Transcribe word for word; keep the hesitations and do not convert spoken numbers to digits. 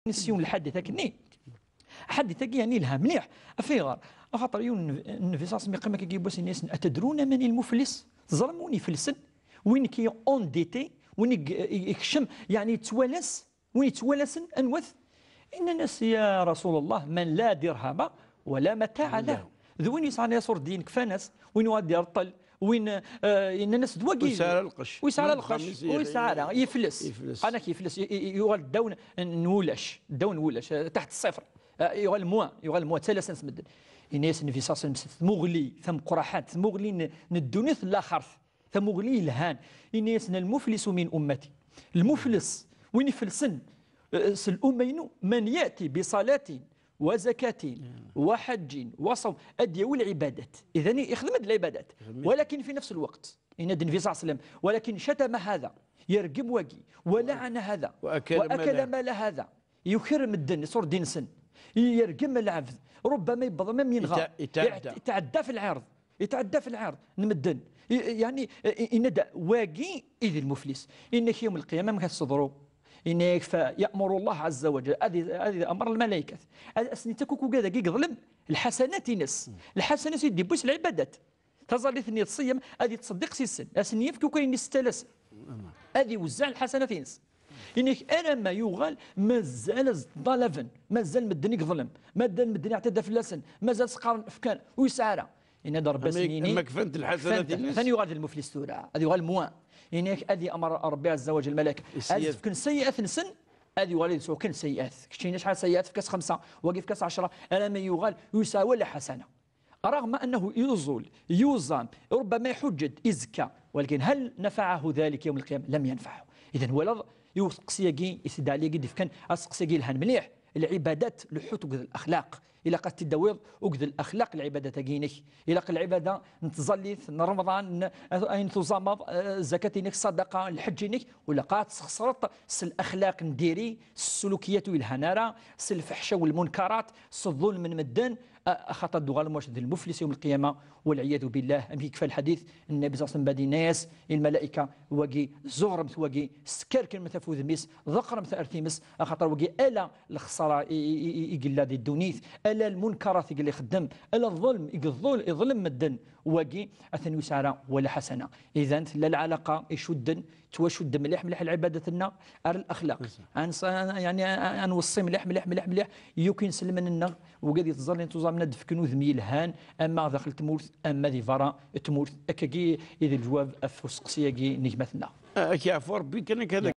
Nessiyum lḥadit akkenni. Ḥadit-agi, yani, yelha mliḥ. Af ayɣer? Axaṭer yiwen n Nnbi s asmi yeqqim akka yiwwas, yenna-yasen: "Atadruna mani lmuflis?" Teẓram win ifelsen? Win ki endetté, win i i- ikcem, yani, yettwalas, win yettwalasen, anwa-t? Innan-as: "Ya Rasul Allah, man la dirhama wala mata'a lah." D win yesɛan yaṣur ddin kfan-as, win yuɣal d-ireṭṭel, win, eh, yennan-as d wagi. Ur yesɛi ara lqecc. Ur yesɛi ara lqecc, ur yesɛi ara, yefles. Yefles. Qal-ak yefles, i- i- i- yuɣal ddaw n, n wulac, ddaw n wulac, eh, taḥt ṣṣifr. Eh, yuɣal mwa, yuɣal mwa, ttalasen-as medden. Yenna-yas Nnbi s asmi s tmuɣli tameqqraḥant, tmuɣli n, n ddunit n laxert, tamuɣli yelhan. Yenna-yasen: "Al-muflisu min ummati." Lmuflis, win ifelsen, eh, s l'umma-inu, man yati bi salatin wa zakatin wa ḥajjin wa ṣawm, ad d-yawi lɛibadat. Idan, ixdem-d lɛibadat. Walakin fi nafs lweqt, yenna-d Nnbi s asmi, walakin catama hada, yergem wagi, wa laɛana hada, wa akala mala hada, yuker medden s ur d-insen, yergem lɛebd, rubbama yewweḍ ma yenɣa, yetɛedda fi lɛirḍ, yetɛedda fi lɛirḍ n medden. I- i- Yani, i- i- yenna-d wagi i d lmuflis. Inna-k yawm lqiyama amek ad s-teḍru? Inna-k fa ya'muru Allah azza wa jalla, ad i- ad i-, amr lmalaykat, ad asen-ittak akk ugad-agi yeḍlem lḥasanat-ines. Lḥasanat i d-iwwi s lɛibadat. Taẓallit-nni d ṣṣiyam, ad yettṣeddiq s-isen, ad asen-yefk akk ayen i s-ttalasen. Ad iwezzeɛ lḥasanat-ines. Inna-k alamma yuɣal mazal ad ṭṭalaben, mazal medden i yeḍlem, mazal medden iɛtadda fell-asen, mazal s-qqaren fkan, ur yesɛi ara. Yenna-d Rebbi asen-yini, kfant lḥasanat-ines. Atan yuɣal d lmuflis tura, ad yuɣal mwa. Inna-k ad yamr Rebbi azza wa jalla lmalayka, ad fken sayyi'at-nsen, ad yuɣal ad yesɛu kan sayyi'at. Keččini acḥal sayyi'at? Fek-as xemsa, wagi fek-as ɛecra, alamma yuɣal ur yesɛi wala ḥasana. رغم أنه يزول، يوزام، ربما يحجد، يزكى، ولكن هل نفعه ذلك يوم القيامة؟ لم ينفعه. إذن ولد يوثقسياكي يسدعليكي دفكان أسقسياكي الهان مليح. العبادات لحوت وقد الأخلاق، إلا قد تداويض وقد الأخلاق العبادات كينك، إلا قد العبادة نتزليت نرمضان ن- أين تزامض، آه، زكاة إنك، صدقة، الحج إنك، ولا قد سخسرت سل الأخلاق نديري، سلوكيات والهنارة، سل الفحشة والمنكرات، سل الظلم من مدن، آه، خاطر دوغال موش ذي المفلس يوم القيامة والعياذ بالله. أم يكفى الحديث، النبي صلى الله عليه وسلم بادي ناس، الملائكة واقي زغرمت، واقي سكركن مثل فوذميس، ذقرمت أرثيمس، خاطر واقي ألا الخسارة ي-، ي-، ي-، يقلا ذي الدونيث، ألا المنكرات يقلي خدم، ألا الظلم يقظل، يظلم مدن، واقي أثن يسعى ولا حسنة. إذن لا العلاقة يشدن تواشد مليح مليح العبادة لنا، أر الأخلاق. أنص-، يعني، أنوصي مليح مليح مليح مليح، يوكين سلمن النغ، وقد يتظلن تظامنا دفكن وذمي الهان، أما داخل تمورث، أما ذي فرا تمورث، أكاكي إذا الجواب أفوسقسياكي نجمتنا. أكي عفو ربي كان كذا.